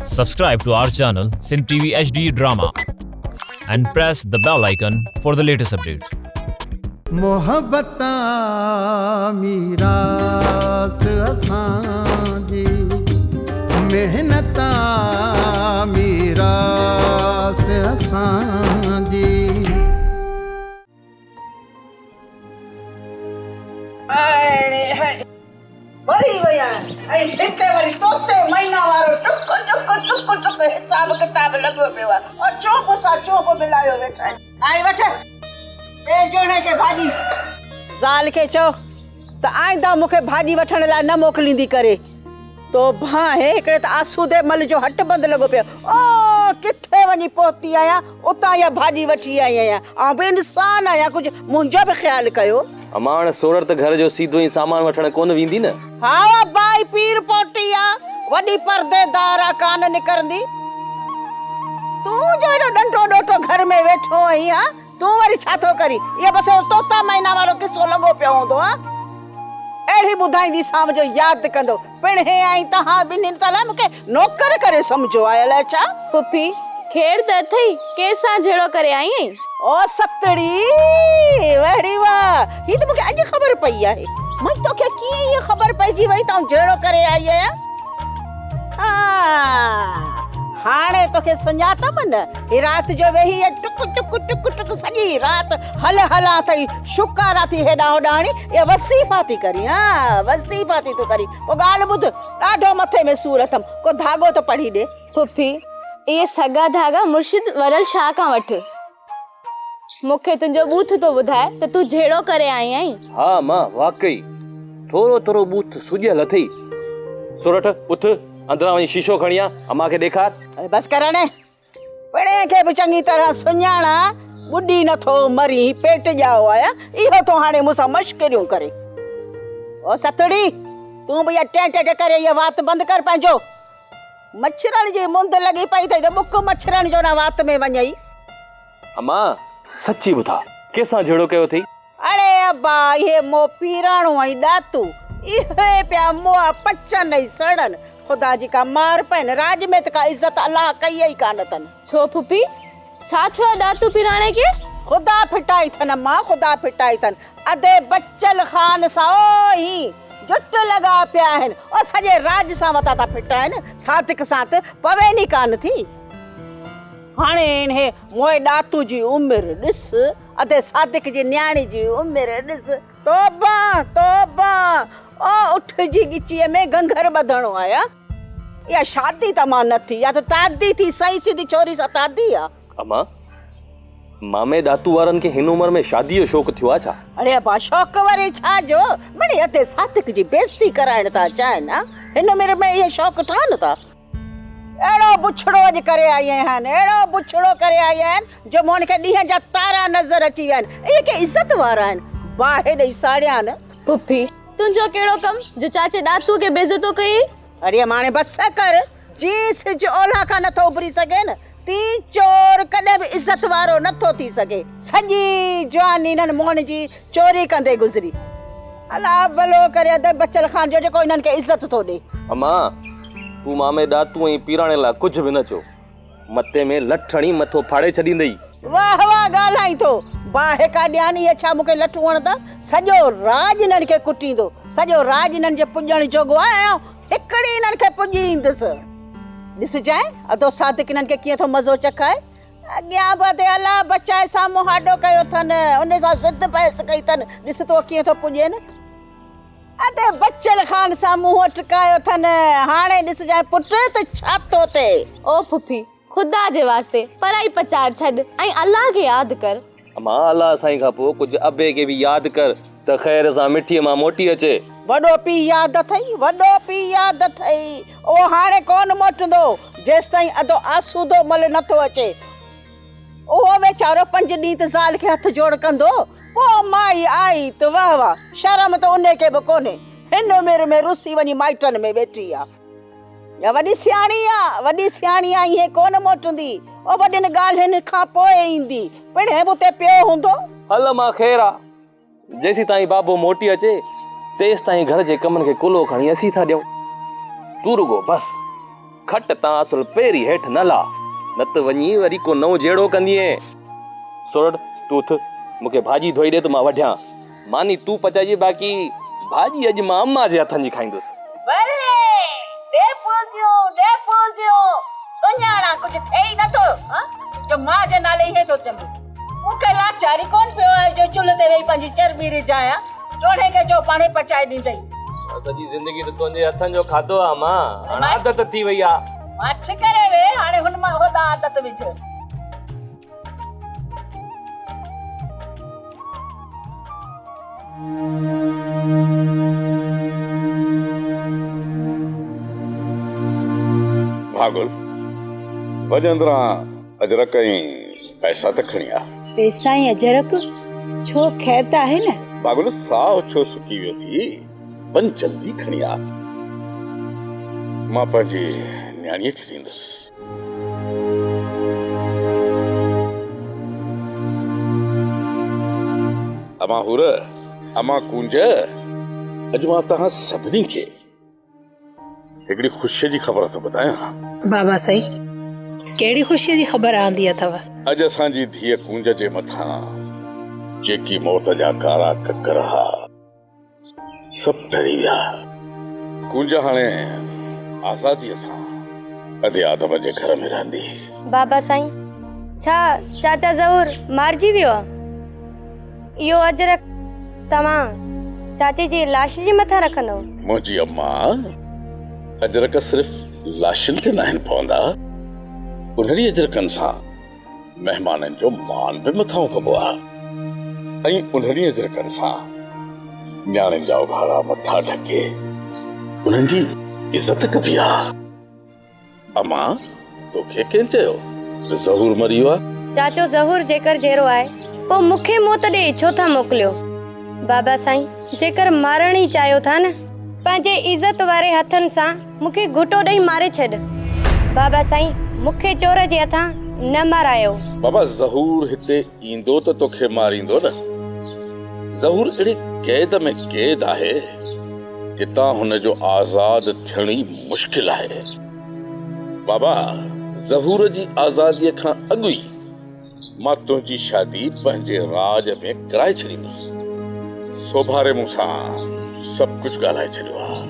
Subscribe to our channel Sindh TV HD Drama and press the bell icon for the latest updates. محبت آ ميراث اسان جي محنت آ ميراث اسان جي. وري وئي آهيان ۽ هتي وري توتي مئينا وارو ٽڪ ٽڪ ٽڪ ٽڪ حساب ڪتاب لڳو پيو آهي اور چونپ سان چونپ ملايو ويٺا آهن. آئي وٺ ڏي جوڻهي کي ڀاڄي. زال کي چئو ته آئنده مون کي ڀاڄي وٺڻ لاء نه موڪليندي ڪري. توبهان هي هڪڙي ته آسودي مل جو هٽ بند لڳو پيو آهي. او ڪٿي وڃي پهتي آهيان اتان اها ڀاڄي وٺي آئي آهيان. آئون به انسان آهيان ڪجهه منهنجو به خيال ڪيو. اماڻ سوڙر ته گهر جو سيڌو ۽ سامان وٺڻ ڪونه ويندي نه. ها ابا هي پير پوٽي آ وڏي پرديدار آ ڪانه نڪرندي. تون جو ايڏو ڏنڊو ڏوٽو گهر ۾ ويٺو آهين ها تون وري ڇا ٿو ڪرين اهو بس اهو طوطا مئنا وارو قصو لڳو پيو هوندو ها. اهڙي ٻڌائينديسانو جو ياد ڪندو. پڻهين ۽ توهان ٻنهين ته الائي مون کي نوڪر ڪري سمجهيو آهي الائي ڇا؟ پڦي، خير ته اٿئي، ڪنهن سان جهيڙو ڪري آئي آهين؟ او ستڙي، وهڙي واهه، هي ته مون کي اڄ خبر پئي آهي. مئي توکي ڪيئن اها خبر پئجي وئي ته آئون جهيڙو ڪري آئي آهيان؟ ها، هاڻي توکي سڃاتم نه، هي رات جو ويهي هيء ٽڪ ٽڪ ٽڪ ٽڪ سڄي رات هل هلان اٿئي، شوڪارا ٿي هيڏانهن هوڏانهن هڻي، اها وظيفا ٿي ڪرين، ها وظيفا ٿي تون ڪرين. پوء ڳالهه ٻڌ، ڏاڍو مٿي ۾ سور اٿم، ڪو ڌاڳو ته پڙهي ڏي. پڦي، اهي سڳا ڌاڳا مرشد ورل شاهه کان وٺ. مون کي تنهنجو ٻوٿ ٿو ٻڌائي ته تون جهيڙو ڪري آئي آهين. ها مان، واقعي ٿورو ٿورو ٻوٿ سڄيل اٿئي. سورٺ، اٿ، اندران وڃي شيشو کڻي آ، امان کي ڏيکار. اڙي بس ڪر هاڻي. پڻهين کي به چڱي طرح سڃاڻ آ، ٻڏي نه ٿو مرين، پيٽ ڄائو آهيان، اهو ٿو هاڻي مون سان مشڪريون ڪري. او ستڙي، تون به اها ٽين ٽين ڪري اها وات بند ڪر پنهنجو. مڇرن جي مند لڳي پئي اٿئي ته ٻڪ مڇرن جو نه وات ۾ وڃئي. امان، سچي ٻڌاء، ڪنهن سان جهيڙو ڪيو اٿئي؟ اڙي ابا، اهي مون پيراڻو ۽ ڏاتو، اهي پيا مئا پچن ۽ سڙن. خدا جي ڪا مار پين، راڄ ۾ ته ڪا عزت الله ڪئي ئي ڪانه اٿن. ڇو ڦڦي، ڇا ٿيو آهي ڏاتو پيراڻي کي؟ خدا ڦٽائي ٿن امان، خدا ڦٽائي ٿن. ادي بچل خان سان او هي جٽ لڳا پيا آهن. او سڄي راڄ سان وتا ٿا ڦٽائن، صادق سان ته پوين ئي ڪانه ٿي. هاڻي انهي موئي ڏاتو جي عمر ڏس. ادي صادق جي نياڻي جي عمر ڏس. توبه توبه او اٺ جي ڳچيء ۾ گهنگهر ٻڌڻو آهي ها. اها شادي ته امان نه ٿي اها ته تعدي ٿي سئي سڌي ڇوري سان تعدي آ. امان مامي ڏاتو وارن کي هن عمر ۾ شادي جو شوق ٿيو آ ڇا؟ اڙي ابا شوق وري ڇا جو مڙئي ادي صادق جي بيعزتي ڪرائڻ ٿا چاهين ها هن عمر ۾ اهي شوق ٺهن ٿا. اهڙو بڇڙو اڄ ڪري آئي آهيان، اهڙو بڇڙو ڪري آئي آهيان جو مون کي ڏينهن جا تارا نظر اچي ويا آهن. اهي ڪي عزت وارا آهن، باهه ڏئي ساڙيان. پڦي، تنهنجو ڪهڙو ڪم جو چاچي ڏاتوء کي بيعزتو ڪيئي؟ اڙي اماڻي بس ڪر، جيئن سج اولهه کان نٿو اڀري سگهي نه، تيئن چور ڪڏهن به عزت وارو نٿو ٿي سگهي. سڄي جواني انهن مون جي چوري ڪندي گذري. الله ڀلو ڪري ادي بچل خان جو جيڪو انهن کي عزت ٿو ڏي. امان، تون مامي ڏاتو ۽ پيراڻي لاء ڪجهه به نه چئو. مٿي ۾ لٺ هڻي مٿو ڦاڙي ڇڏيندئي. واهه واهه ڳالهائين ٿو. باهه ڪا ڏيان اهي ڇا مون کي لٺون هڻندا؟ سڄو راڄ انهن کي ڪٽيندو. سڄو راڄ انهن جي پڄڻ جوڳو آهي ۽ آئون هڪڙي انهن کي پڄي ايندس. ڏسجانء ادو صادق انهن کي ڪيئن ٿو مزو چکائي. اڳيان به ادي الله بچائي سان مهاڏو ڪيو اٿن، ان سان ضد بحث ڪئي اٿن، ڏس ته اهو ڪيئن ٿو پڄين. ادي بچل خان سان منهن اٽڪايو اٿن، هاڻي ڏسجانء پٽ ته ڇا ٿو ٿئي. او ڦڦي، خدا جي واسطي پرائي پچار ڇڏ ۽ الله کي ياد ڪر. امان الله سائين کان پوء ڪجهه ابي کي به ياد ڪر ته خير سان مٺيء مان موٽي اچي. وڏو پيء ياد اٿئي، وڏو پيء ياد اٿئي. اهو هاڻي ڪونه موٽندو، جيستائين ادو آسودو مل نٿو اچي. اهو ويچارو پنج ڏينهن ته زال کي هٿ جوڙ ڪندو، پوء مائي آئي ته واهه واهه، شرم ته انهي کي به ڪونهي. هن عمر ۾ رسي وڃي مائٽن ۾ ويٺي آ. يا وڏي سياڻي آ، وڏي سياڻي آ، ائين ڪونه موٽندي. او وڏين ڳالهين کان پوء ايندي. پڻهين به اتي پيو هوندو. هل امان خير آ. جيسيتائين بابو موٽي اچي، تيستائين گهر جي ڪمن کي ڪلهو کڻي اسين ٿا ڏيون. تون رڳو بس کٽ تان اصل پير ئي هيٺ نه لاهه، نه ته وڃي وري ڪو نئون جهيڙو ڪندينء. سورٺ، تون اٿ، مون کي ڀاڄي ڌوئي ڏي ته مان وڍيان. ماني تون پچائجي باقي ڀاڄي اڄ مان امان جي هٿن جي کائيندس. ڀلي، ڏي پوزيون، ڏي پوزيون، سڃاڻان ڪجهه ٿئي ئي نٿو، ها، جو ماء جي نالي ائين ٿو چوين. مون کي لاچاري ڪونه پيو آهي جو چلهه تي ويهي پنهنجي چرٻي رجايان. چوڙهي کي چئو پاڻهي پچائي ڏيندئي. سڄي زندگي ته تنهنجي هٿن جو کاڌو آ امان، هاڻ عادت ٿي وئي آ. ماٺ ڪري ويهه، هاڻي هن مان هوڏانهن عادت وجهه. ڀاڳل، وڃ اندران اجرڪ ۽ پئسا ته کڻي آ. پئسا ۽ اجرڪ؟ ڇو خير ته آهي نه؟ ڀاڳل، ساهه ڇو سڪي ويو ٿي؟ وڃ جلدي کڻي آ. مان پنهنجي نياڻيء کي ڏيندس. امان حور، امان ڪونج، اڄ مان توهان سڀني کي هڪڙي خوشيء جي خبر ٿو ٻڌايان. بابا سائين، ڪهڙي خوشيء جي خبر آندي اٿو؟ اڄ اسان جي ڌيء ڪونج جي مٿان جيڪي موت جا ڪارا ڪڪر ها، سڀ ٽري ويا. ڪونج هاڻي آزاديء سان ادي آدم جي گهر ۾ رهندي. بابا سائين، ڇا چاچا ظهور مارجي ويو آ؟ اهو اجرڪ توهان چاچي جي لاش جي مٿان رکندؤ؟ منهنجي اما، اجرڪ صرف لاشن تي ناهن پوندا، انهن ئي اجرڪن سان مهمانن جو مان به مٿانهون ڪبو آهي ۽ انهن ئي اجرڪن سان نياڻين جا اگهاڙا مٿا ڍڪي انهن جي عزت ڪبي آهي. امان، توکي ڪنهن چيو ته ظهور مري ويو آهي؟ چاچو ظهور جيڪر جيئرو آهي، پوء مون کي موت ڏي ڇو ٿا موڪليو؟ بابا سائين، جيڪر مارڻ ئي چاهيو ٿا نه، پنهنجي عزت واري هٿن سان مون کي گهٽو ڏئي ماري ڇڏ. بابا سائين، مون کي چور جي هٿان نه مارايو. بابا ظهور هتي ايندو ته توکي ماريندو نه. ظهور اهڙي قيد ۾ قيد آهي، جتان هن جو آزاد ٿيڻ ئي مشڪل آهي. بابا ظهور جي آزاديء کان اڳ ئي مان تنهنجي شادي پنهنجي راڄ ۾ ڪرائي ڇڏيندس. سوڀاري مون سان سڀ ڪجهه ڳالهائي ڇڏيو آهي.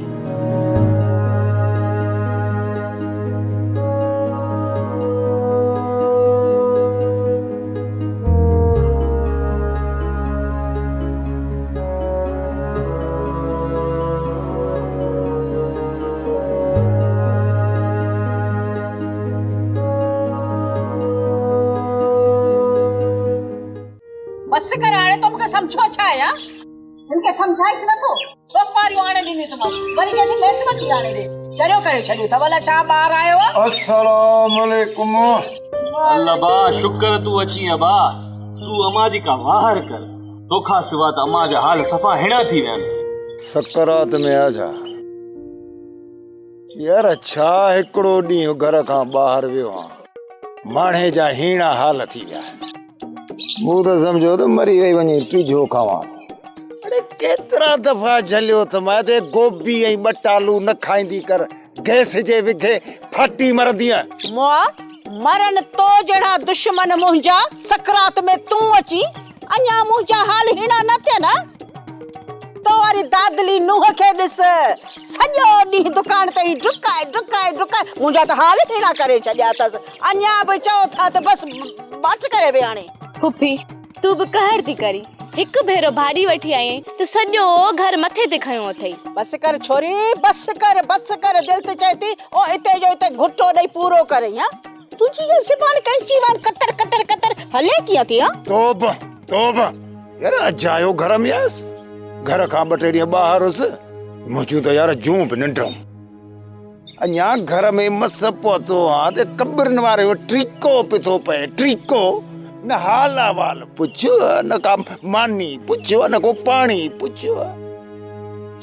بس ڪر هاڻي تو مونکي سمجهو ڇا آهي ها هن کي سمجهائيس نٿو سوپاريون آڻي ڏنيون اٿمانس وري چئي ٿي ميٿ وٺي آڻي ڏي چريو ڪري ڇڏيو اٿو الائي ڇا ٻار آيو آ. السلام عليڪم. الله ابا شڪر تون اچين ابا تون امان جي ڪا واهر ڪر توکان سوا ته امان جا حال صفا هيڻا ٿي ويا آهن. سڪرات ۾ آ ڇا؟ يار ڇا هڪڙو ڏينهن گهر کان ٻاهر ويو هان ماڻهي جا هيڻا حال ٿي ويا آهن. مون ته سمجهيو ته مري وئي وڃي ٽيجهو کاوانس. اڙي ڪيترا دفعا جهليو اٿم ته گوبي ۽ ٻٽالو نه کائيندي ڪر گئس جي وگهي ڦاٽي مرندينء. مئا مرن تو جهڙا دشمن منهنجا سڪرات ۾ تون اچين اڃا منهنجا حال هيڻا نه ٿين ها. تو واري دادلي نونهن کي ڏس، سڄو ڏينهن دڪان تي ئي ڊڪائي ڊڪائي ڊڪائي منهنجا ته حال هيڻا ڪري ڇڏيا اٿس. اڃا به چئو ٿا ته بس ماٺ ڪري ويهه هاڻي. پڦي، تون به قهر ٿي ڪرين. هڪ ڀيرو ڀاڄي وٺي آئي آهين ته سڄو گهر مٿي تي کنيو اٿئي. بس ڪر ڇوري، بس ڪر، بس ڪر، دل ته چئي ٿي او اتي جو اتي گهٽو ڏئي پورو ڪرين ها. تنهنجي اها زبان ڪئنچي وانگر ڪتر ڪتر ڪتر هلي ڪيئن ٿي ها؟ توبه توبه يار اجايو گهر ۾ آيس گهر کان ٻه ٽي ڏينهن ٻاهر هيس منهنجون ته يار جون به ننڊون اڃا گهر ۾ مس پهتو هان ته قبرن واري جو ٽريڪو پيو ٿو پئي ٽريڪو نه حال احوال پڇيو نه ڪا ماني پڇيو نه ڪو پاڻي پڇيو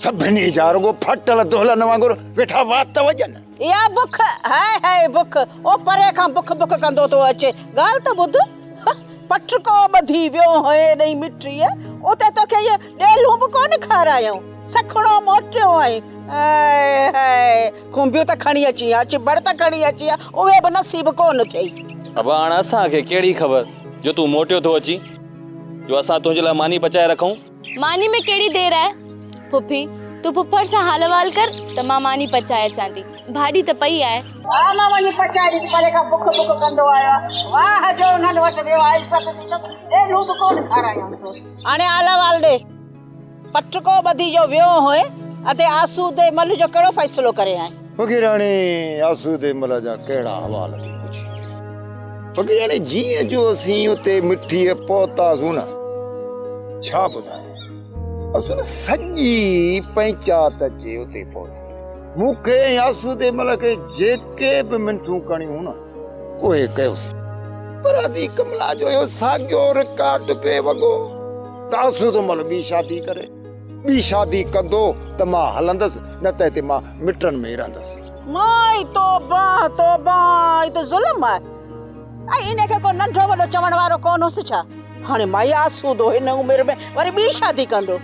سڀني جا رڳو ڦاٽل دهلن وانگر ويٺا وات وڄن. اها بک، هاء هاء بک، او پري کان بک بک ڪندو ٿو اچي. ڳالهه ته ٻڌ، پٽڪو ٻڌي ويو هئين ڏئي مٽيء، اتي توکي اهي ڏيلهون به ڪونه کارايائون. سکڻو موٽيو آهين. هاء هاء، کنڀيون ته کڻي اچين ها، چڀڙ ته کڻي اچين ها، اهي به نصيب ڪونه ٿيئي. ابا هاڻ اسان کي ڪهڙي خبر جو تون موٽيو ٿو اچين، جو اسان تنهنجي لاء ماني پچائي رکون. ماني ۾ ڪهڙي دير آهي ڦڦي، تون ڦڦڙ سان حال احوال ڪر ته مان ماني پچائي اچان ٿي، ڀاڄي ته پئي آهي. ها مان وڃي پچائي ڏيندس، پري کان بک بک ڪندو آيو آهي، واهه جو انهن وٽ ويو آهي، عزت ٿي اٿس، ڏيلهون به ڪونه کارايائونس. هاڻي حال احوال ڏي، پٽڪو ٻڌي جو ويو هئين، ادي آسودي مل جو ڪهڙو فيصلو ڪري آئين؟ فقيراڻي آسودي مل جا ڪهڙا حوال ٿي پڇين. فقيراڻي جيئن جو اسين اتي مٺيء پهتاسون نه، ڇا ٻڌايان، اصل سڄي پئنچات اچي اتي پهتي. مون کي ۽ آسودي مل کي جيڪي به منٿون ڪرڻيون هيون نه، اهي ڪيوسين. پر ادي ڪملا جو اهو ساڳيو رڪارڊ پئي وڳو ته آسودو مل ٻي شادي ڪري. ٻي شادي ڪندو ته مان هلندس، نه ته هتي مان مٽن ۾ ئي رهندس. مائي توبه توبه هي ته ظلم آهي ۽ انهي کي ڪو ننڍو وڏو چوڻ وارو ڪونه هوس ڇا؟ هاڻي مائي آسودو هن عمر ۾ وري ٻي شادي ڪندو.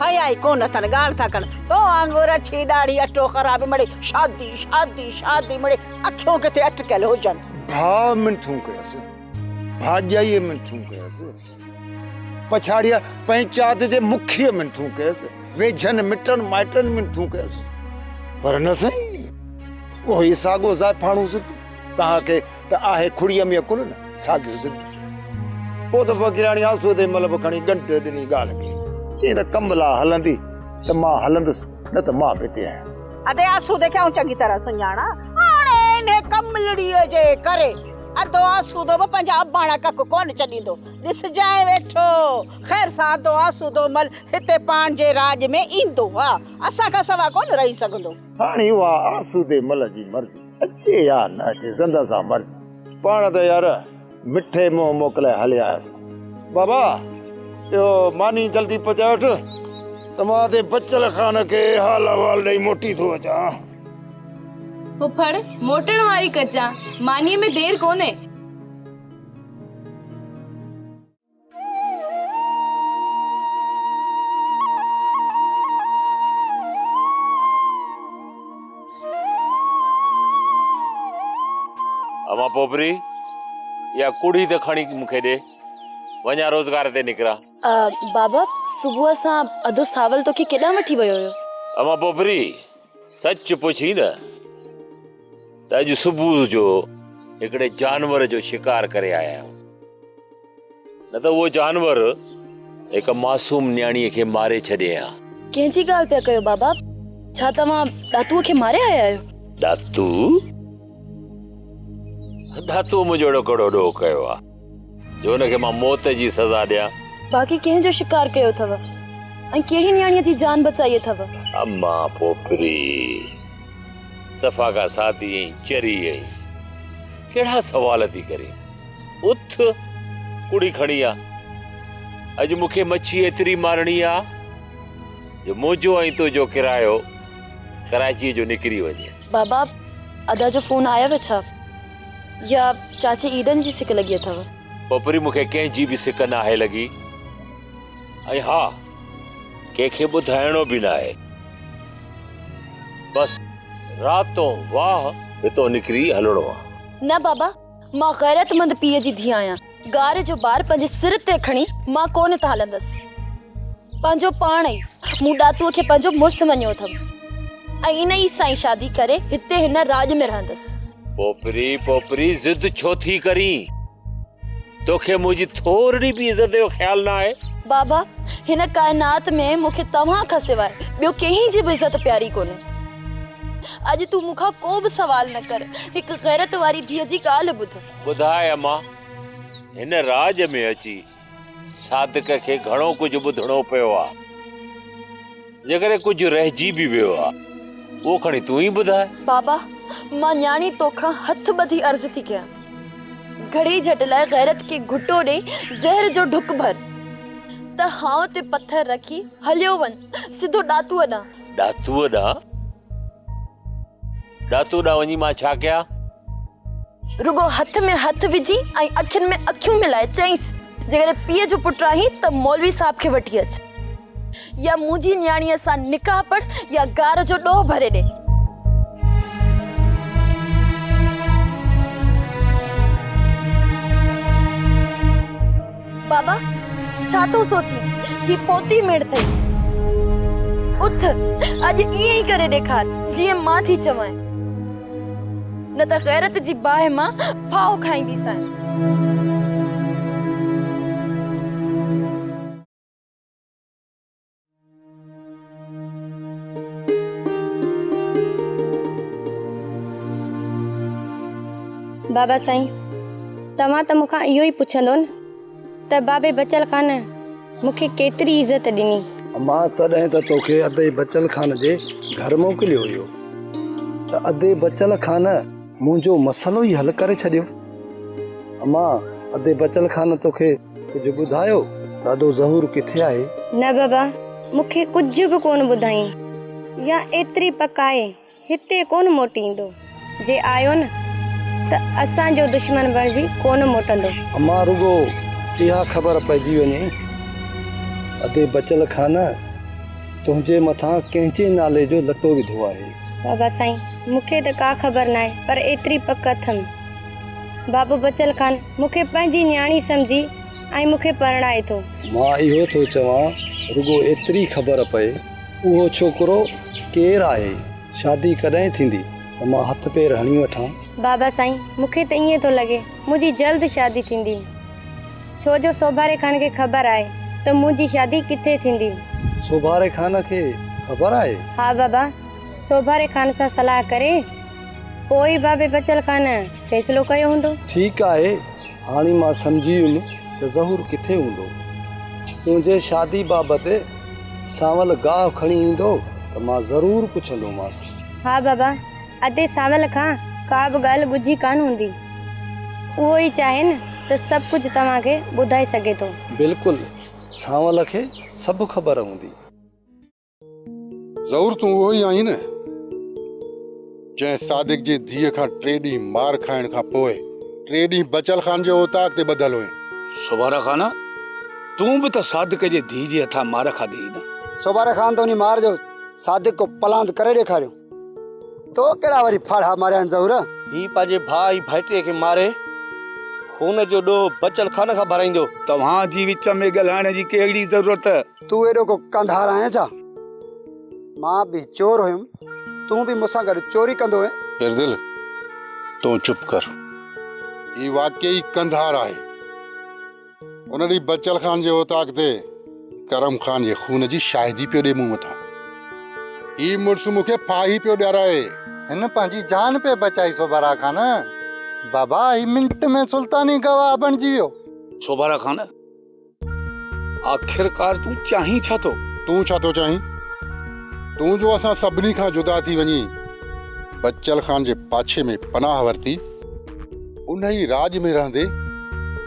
حيا ئي ڪونه اٿن ڳالهه ٿا ڪن. تو وانگر اڇي ڏاڙهي اٽو خراب مڙئي شادي شادي شادي مڙئي اکيون ڪٿي اٽڪيل هجن. ڀاء منٿون ڪيس، ڀاڄائيء منٿون ڪيس، پڇاڙيء پئنچات جي مکيء منٿون ڪيس، ويجهن مٽن مائٽن منٿون ڪيس، پر نه سائين، اهو ئي ساڳو زائفاڻو ضد، توهان کي ته آهي کڙيء ۾ عقل نه، ساڳيو ضد. پوء ته فقيراڻي آسودي مهل به کڻي ڳنڍ ڏني ڳالهه کي، چيائين ته ڪملا هلندي ته مان هلندس، نه ته مان به هتي آهيان. ادي آسودي کي آئون چڱي طرح سڃاڻان، هاڻي انهي ڪملڙيء جي ڪري ادو آسودو به پنهنجا اباڻا ڪک ڪونه ڇڏيندو. ڏسجانء ويٺو. خير سان ادو آسودو مل هتي پنهنجي راڄ ۾ ايندو. ها، اسان کان سوا ڪونه رهي سگهندو. هاڻي اها آسودي مل جي مرضي، اچي يا نه اچي سندس آ مرضي. پاڻ ته يار مٺي منهن موڪلائي هليا آياسين. بابا، اهو ماني جلدي پچائي وٺ ته مان اتي بچل خان کي حال احوال ڏئي موٽي ٿو اچان. ڦڦڙ، موٽڻ واري ڪچان، مانيء ۾ دير ڪونهي. امان پوپري، اها ڪڙهي ته کڻي مون کي ڏي، وڃان روزگار تي نڪران. بابا، صبح سان ادو ساول توکي ڪيڏانهن وٺي ويو هيو؟ امان پوپري، سچ پڇين نه ته اڄ صبح جو هڪڙي جانور جو شڪار ڪري آيا آهيون. نه ته اهو جانور هڪ معصوم نياڻيء کي ماري ڇڏي ها. ڪنهن جي ڳالهه پيا ڪيو بابا؟ ڇا توهان ڏاتوء کي ماري آيا آهيو؟ ڏاتو؟ ڏاتوء منهنجو اهڙو ڪهڙو ڏوهه ڪيو آهي جو هن کي مان موت جي سزا ڏيان؟ باقي ڪنهن جو شڪار ڪيو اٿو ۽ ڪهڙي نياڻيء جي جان بچائي اٿو؟ اما پوپري، صفا ڪا سادي ۽ چري آهين. ڪهڙا سوال ٿي ڪرين؟ اٿ، ڪڙهي کڻي آ. اڄ مون کي مڇي ايتري مارڻي آ جو منهنجو ۽ تنهنجو ڪرايو ڪراچيء جو نڪري وڃي. بابا، ادا جو فون آيو ڇا؟ يا چاچي عيدن جي سڪ لڳي اٿو؟ پپري، مون کي ڪنهن جي به سڪ ناهي لڳي ۽ ها، ڪنهن کي ٻڌائڻو به ناهي. بس راتو واهه هتو نڪري هلڻو آ. نه بابا، مان غيرتمند پيء جي ڌيء آهيان. گار جو بار پنهنجي سر تي کڻي مان ڪونه ته هلندس. پنهنجو پاڻ ئي مون ڏاتوء کي پنهنجو مڙس مڃيو اٿم ۽ ان ئي سان ئي شادي ڪري هتي هن راڄ ۾ رهندس. پوپري، پوپري، ضد ڇو ٿي ڪرين؟ توکي منهنجي ٿورڙي به عزت جو خيال نه آهي؟ بابا، هن ڪائنات ۾ مون کي توهان کان سواء ٻيو ڪنهن جي به عزت پياري ڪونهي. اڄ تون مون کان ڪو به سوال نه ڪر، هڪ غيرت واري ڌيء جي ڳالهه ٻڌ. ٻڌاء اما، هن راڄ ۾ اچي صادق کي گهڻو ڪجهه ٻڌڻو پيو آ. جيڪڏهن ڪجهه رهجي به ويو آ، اهو کڻي تون ئي ٻڌاء. بابا، مان نياڻي توکان هٿ ٻڌي عرض ٿي ڪيان. گهڙي جهٽ لاء غيرت کي گهٽو ڏئي زهر جو ڍڪ ڀر ته هانء تي پٿر رکي هليو وڃ سڌو ڏاتوء ڏانهن. ڏاتوء ڏانهن؟ ڏاتوء ڏانهن وڃي مان ڇا ڪيان؟ رڳو هٿ ۾ هٿ وجهي ۽ اکين ۾ اکيون ملائي چئينس، جيڪڏهن پيء جو پٽ آهين ته مولوي صاحب کي وٺي اچ. يا منهنجي نياڻيء سان نڪاح پڙهه يا گار جو ڏوهه ڀري ڏي. بابا، ڇا ٿو سوچين؟ هي پوتي ميڙ اٿئي. اٿ، اڄ ائين ئي ڪري ڏيکار، جيئن مان ٿي چوانء. نه ته غيرت جي باهه مان ڦاهو کائينديسانء. بابا سائين، توهان ته مون کان اهو ئي پڇندو نه ته بابي بچل خان مون کي ڪيتري عزت ڏني. امان، تڏهن ته توکي ادي بچل خان جي گهر موڪليو هيو ته ادي بچل خان منهنجو مسئلو ئي حل ڪري ڇڏيو. امان، ادي بچل خان توکي ڪجهه ٻڌايو ته ادو ظهور ڪٿي آهي؟ نه بابا، مون کي ڪجهه به ڪونه ٻڌائين. يا ايتري پڪ آهي هتي ڪونه موٽي ايندو. جي آيو نه ته اسان جو دشمن بڻجي ڪونه موٽندو. امان رڳو اها خبر پئجي وڃي ادي بچل خان تنهنجي مٿان ڪنهن جي نالي جو لٽو وڌو آهي. بابا سائين مون کي ته ڪا خبر ناهي پر ايتري پڪ اٿم بابو بچل خان مون کي پنهنجي نياڻي سمجهي ۽ مون کي پرڻائي ٿو. مان اهو ٿو چوان رڳو ايتري خبر پئي اهو ڇوڪرو ڪير آهي، شادي ڪڏهن ٿيندي ته مان هٿ پير هڻي وٺان. بابا سائين مون کي ته ائين ٿو لڳي منهنجي جلد شادي ٿيندي ڇو جو سوڀاري خان کي خبر آهي ته منهنجي شادي ڪٿي ٿيندي. سوڀاري خان کي خبر آهي؟ ها بابا سوڀاري خان سان صلاح ڪري پوء ئي بابي بچل خان فيصلو ڪيو هوندو. ٺيڪ آهي، هاڻي مان سمجهي ويم ته ظهور ڪٿي هوندو. تنهنجي شادي بابت سانول گاهه کڻي ايندو ته مان ضرور پڇندومانس. ها بابا، ادي سانول کان ڪا به ڳالهه ڳجهي ڪانه هوندي. اهو ئي چاهي نه ته سڀ ڪجهه توهان کي ٻڌائي سگهي ٿو. بلڪل، سانول کي سڀ خبر هوندي. ظهور تون اهو ئي آهين نه جنهن صادق جي ڌيء کان ٽي ڏينهن مار کائڻ کان پوء ٽي ڏينهن بچل خان جي اوطاق تي ٻڌل هئين. سوڀارا خان تون به ته صادق جي ڌيء جي هٿان مار کاڌي هئي نه. سوڀارا خان ته انهي مار جو صادق ڪو پلاند ڪري ڏيکاريو. تو ڪهڙا وري ڦاڙها ماريا آهن ظهور؟ هي پنهنجي ڀاء ۽ ڀائٽيء کي ماري خون جو ڏوهه بچل خان کان ڀرائيندو. توهان جي وچ ۾ ڳالهائڻ جي ڪهڙي ضرورت؟ تون ايڏو ڪو ڪنڌار آهين ڇا؟ مان به چور هيم، تون به مون سان گڏ چوري ڪندو هئين. شيردل، تون چپ ڪر. هي واقعي ڪنڌار آهي. ان ڏينهن بچل خان جي اوطاق تي ڪرم خان جي خون جي شاهدي پيو ڏي مون مٿان. هي مڙس مون کي ڦاهي پيو ڏيارائي. هن پنهنجي جان پئي بچائي سوڀارا خان. بابا هي منٽ ۾ سلطاني گواهه بڻجي ويو. سوڀارا خان، آخرڪار تون چاهين ڇا ٿو؟ تون ڇا ٿو چاهين؟ تون جو اسان سڀني کان جدا ٿي وڃي بچل خان جي پاڇي ۾ پناهه ورتي، انهي راڄ ۾ رهندي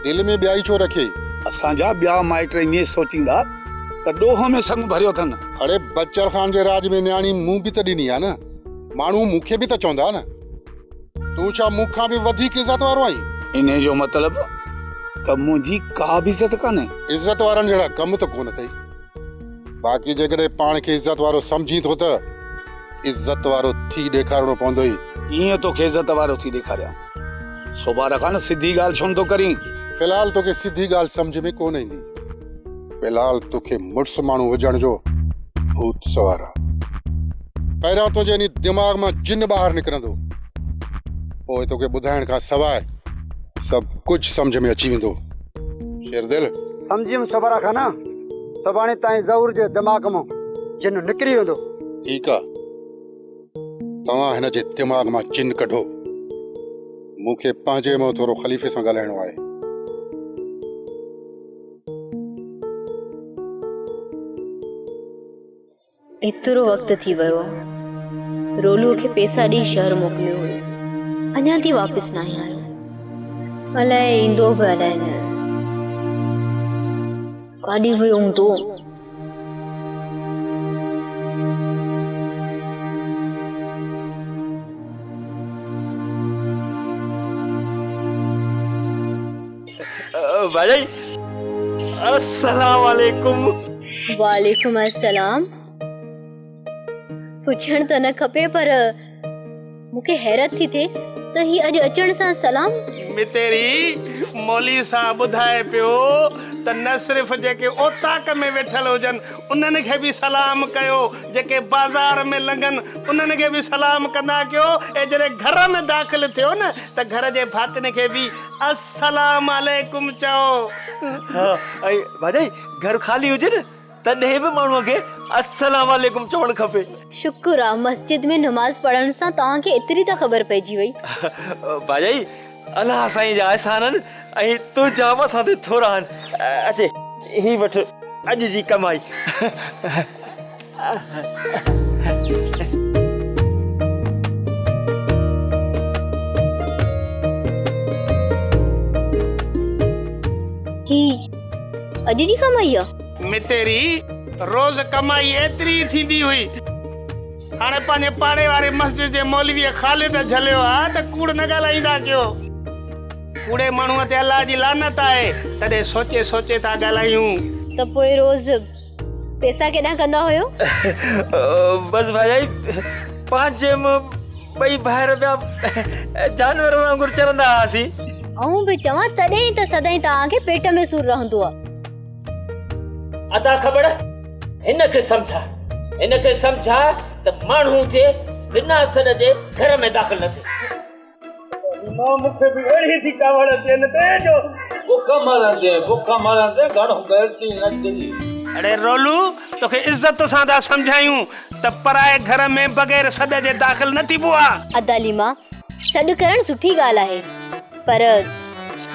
دل ۾ ٻيائي ڇو رکيئي؟ اسان جا ٻيا مائٽ ائين سوچيندا ته ڏوهه ۾ سڱ ڀريو اٿن. اڙي بچل خان جي راڄ ۾ نياڻي مون به ته ڏني آ نه، ماڻهو مون کي به ته چوندا نه. تون ڇا مون کان به وڌيڪ عزت وارو آهين؟ انهيء جو مطلب ته منهنجي ڪا به عزت ڪانهي. عزت وارن جهڙا ڪم ته ڪونه اٿئي. باقي جيڪڏهن پاڻ کي عزت وارو سمجهين ٿو ته عزت وارو ٿي ڏيکارڻو پوندوئي. ڪيئن توکي عزت وارو ٿي ڏيکاريان؟ سوڀارا خان سڌي ڳالهه ڇو نه ٿو ڪرين؟ في الحال توکي سڌي ڳالهه سمجهه ۾ ڪونه ايندي. في الحال توکي مڙس ماڻهو هجڻ جو ڀوت سوار آ. پهريان تنهنجي انهي دماغ مان جن ٻاهر نڪرندو، پوء توکي ٻڌائڻ کان سواء سڀ ڪجهه سمجهه ۾ اچي ويندو. شيردل! سمجهيم سوڀارا خان، سڀاڻي تائين ظهور جي دماغ مان جن نڪري ويندو. ٺيڪ آ، توهان هن جي دماغ مان جن ڪڍو. مون کي پنهنجي منهن ٿورو خليفي سان ڳالهائڻو آهي. ايترو وقت ٿي ويو آ. رولوء کي پئسا ڏئي شهر موڪليو هيو. اڃا تائين واپس ناهي آيو. الائي ايندو به الائي نه. ڪاڏي ويو هوندو؟ ڀاڄائي السلام عليڪم. وعليڪم السلام. پڇڻ ته نه کپي پر مون کي حيرت ٿي ٿئي ته هي اڄ اچڻ سان سلام. متيري مولوي صاحب ٻڌائي پيو ته نه صرف جيڪي اوطاق ۾ ويٺل هجن انهن کي به سلام ڪيو، جيڪي بازار ۾ لنگهن انهن کي به سلام ڪندا ڪيو ۽ جڏهن گهر ۾ داخل ٿيو نه ته گهر جي ڀاتين کي به السلام عليڪم چئو. ها ۽ ڀاڄائي گهر خالي هجي نه تڏهن به ماڻهوء کي السلام عليڪم چوڻ کپي. شڪر آ مسجد ۾ نماز پڙهڻ سان توهان کي ايتري ته خبر پئجي وئي. ڀاڄائي الله سائين جا احسان آهن ۽ تنهنجا به اسان تي ٿورا آهن. اچي هي وٺ اڄ جي ڪمائي. هي اڄ جي ڪمائي آ؟ متيري روز ڪمائي ايتري ئي ٿيندي هئي. هاڻي پنهنجي پاڙي واري مسجد جي مولويء خالد جهليو آ ته ڪوڙ نه ڳالهائيندا ڪيو. ڪوڙي ماڻهوء تي الله جي لعنت آهي، تڏهن سوچي سوچي ٿا ڳالهايون. ته پوء روز پئسا ڪيڏانهن ڪندا هيو؟ بس ڀاڄائي پنهنجي ۾ ٻئي ڀائر پيا جانور وانگر چرندا هئاسين. آئون به چوان تڏهن ئي ته سدائين توهان کي پيٽ ۾ سور رهندو آ. ادا کٻڙ هن کي سمجهاء هن کي سمجهاء ته ماڻهو کي بنا سڏ جي گهر ۾ داخل نه ٿئي. مان مون کي به اهڙي ٿي ڪاوڙ اچي هن تي جو. بک مرندين بک مرندين گهڻو غيرتي نه ٿي. اڙي رولو توکي عزت سان ٿا سمجهايون ته پرائي گهر ۾ بغير سڏ جي داخل نه ٿيبو آ. ادا ليما سڏ ڪرڻ سٺي ڳالهه آهي پر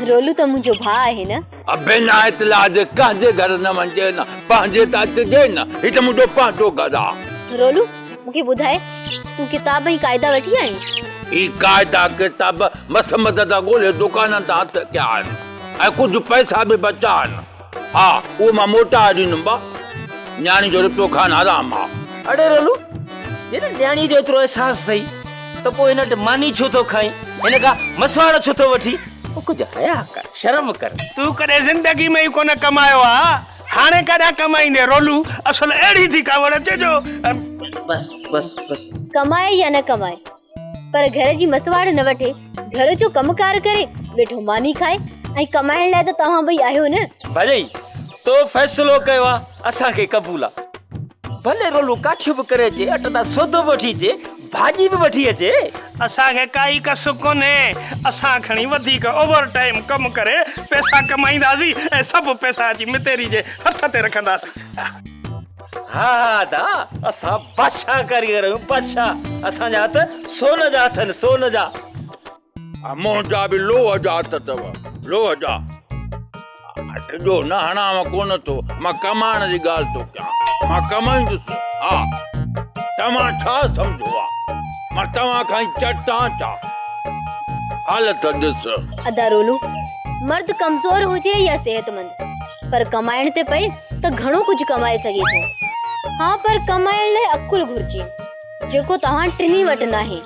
رولو ته منهنجو ڀاء آهي نه. بنا اطلاع جي ڪنهن جي گهر نه وڃجي نه پنهنجي ته اچجي نه هي ته منهنجو پنهنجو گهر آ. رولو مون کي ٻڌاء تون ڪتاب ۽ قاعدا وٺي آئين؟ هي قاعدا ڪتاب مس مدد ڳولي دڪانن تان هٿ ڪيا آهن ۽ ڪجهه پئسا به بچا آهن. ها اهو مان موٽائي ڏيندم با. نياڻي جو رپيو کائڻ حرام آ. اڙي رولو جيڏن نياڻي جو ايترو احساس اٿئي ته پوء هن وٽ ماني ڇو ٿو کائين؟ هن کان مسواڙ ڇو ٿو وٺين؟ پوء ڪجهه حياء ڪر، شرم ڪر. تون ڪڏهن زندگي ۾ ئي ڪونه ڪمايو آ، هاڻي ڪڏهن ڪمائيندين رولو، اصل اهڙي ٿي ڪاوڙ اچي جو. بس بس بس. ڪمائي يا نه ڪمائي پر گهر جي مسواڙ نه وٺي، گهر جو ڪم ڪار ڪري، ويٺو ماني کائي ۽ ڪمائڻ لاء ته توهان ٻئي آهيو نه. ڀاڄائي، تو فيصلو ڪيو آ، اسان کي قبول آ. ڀلي رولو ڪاٺيون به ڪري اچي، اٽ تان سودو به وٺي اچي، ڀاڄي به وٺي اچي. اسان کي ڪائي ڪس ڪونهي، اسان کڻي وڌيڪ اوور ٽائيم ڪم ڪري پئسا ڪمائينداسين ۽ سڀ پئسا اچي متيري جي هٿ تي رکنداسين. ها ها ادا، اسان بادشاهه ڪاريگر آهيون، بادشاهه، اسان جا هٿ سون جا اٿن، سون جا. منهنجا به لوهه جا هٿ اٿو، لوهه جا. ڊڄو نه، هڻانء ڪونه ٿو، مان ڪمائڻ جي ڳالهه ٿو ڪيان. مان ڪمائيندس، ها. توهان ڇا سمجهيو آ؟ مان توهان کان ئي چٽان ڇا؟ حالت ڏس. ادا رولو، مرد ڪمزور هجي يا صحتمند، پر ڪمائڻ تي پئي ته گهڻو ڪجهه ڪمائي سگهي ٿو. ها پر ڪمائڻ لاء عقل گهرجي. جيڪو توهان ٽنهي وٽ ناهي.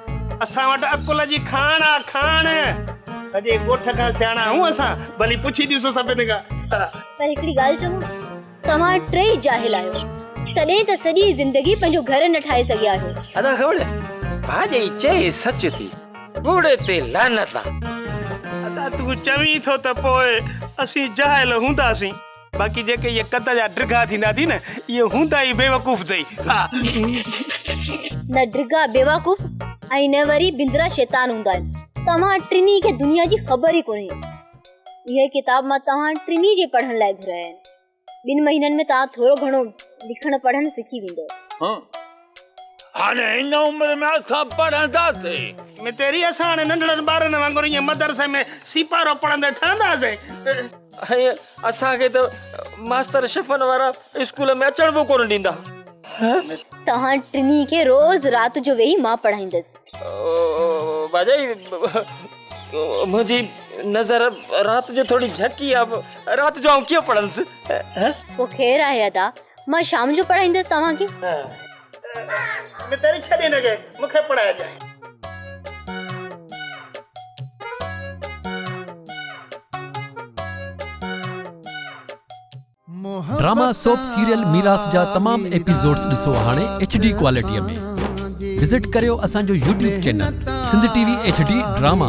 اسان وٽ عقل جي کاڻ آ، کاڻ. سڄي ڳوٺ کان سياڻا آهيون اسان، ڀلي پڇي ڏسو سڀني کان. پر هڪڙي ڳالهه چوان، توهان ٽيئي جاهل آهيو، تڏهن ته سڄي زندگي پنهنجو گهر نه ٺاهي سگهيا آهيو. ادا کٻڙ، ڀاڄائي چئي سچ ٿي، ڪوڙي تي لعنت آ. ادا تون چوين ٿو ته پوء اسين جاهل هونداسين. باقي جيڪي اهي قد جا ڊگها ٿيندا ٿي نه اهي هوندا ئي بيوقوف اٿئي. ها. نه ڊگها بيوقوف ۽ نه وري بندرا شيطان هوندا آهن. توهان ٽنهي کي دنيا جي خبر ئي ڪونهي. اهي ڪتاب مان توهان ٽنهي جي پڙهڻ لاء گهرايا آهن. ٻن مهينن ۾ توهان ٿورو گهڻو لکڻ پڙهڻ سکي ويندؤ. ها. هاڻي هن عمر ۾ اسان پڙهنداسين. متيري اسان هاڻي ننڍڙن ٻارن وانگر ائين مدرسي ۾ سيپارو پڙهندي ٺهنداسين. ۽ اسان کي ته ماستر شفن وارا اسڪول ۾ اچڻ به ڪونه ڏيندا. توهان ٽنهي کي روز رات جو ويهي مان پڙهائيندس. ڀاڄائي منهنجي نظر رات جو ٿوري جهڪي آ، رات جو آئون ڪيئن پڙهندس؟ پوء خير آهي ادا، مان شام جو پڙهائيندس توهان کي. متيري ڇڏ هن کي، مون کي پڙهائجانء. ڊراما سوپ سيريل ميراث جا تمام ايپيسوڊز ڏسو هاڻي ايڇ ڊي ڪوالٽي ۾. وزٽ ڪريو اسان جو YouTube channel Sindh T V H D drama.